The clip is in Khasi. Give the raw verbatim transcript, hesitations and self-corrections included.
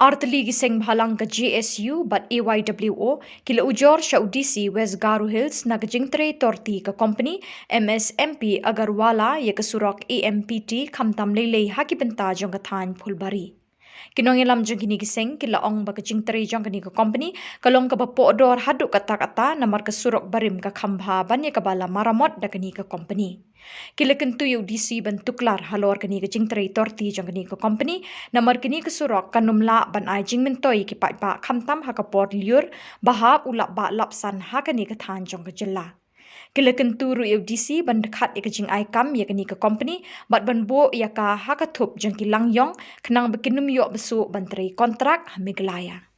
Artylli ki seng bhalang ka JSU bad AYWO ki la ujor sha u DC West Garo Hills na ka jingtrei torti ka kompani MSMP Agarwala ïa ka surok AMPT khamtam leilei ha ki bynta jong ka thaiñ Phulbari. Ki nongïalam jong kine ki seng ki la ong ba ka jingtrei jong kane ka kompani ka long kaba pohdor haduh katta katta namar ka surok barim ka kham bha ban ïa kaba la maramot da kane ka kompani. Ki la kyntu ïa u DC ban tuklar halor kane ka jingtrei torti jong kane ka kompani namar kane ka surok kan ym lah ban ai jingmyntoi ïa ki paidbah khamtam ha ka por lyiur ba hap u lap bah lap san ha kane ka thaiñ jong ka jylla. Ki la kyntu ruh ïa u DC ban dkhat ïa ka jingai kam ïa kane ka kompani bad ban buh ïa ka ha ka thup jong ki langïong khnang ba kin ym ïoh ba suh ban trei kontrak ha Meghalaya.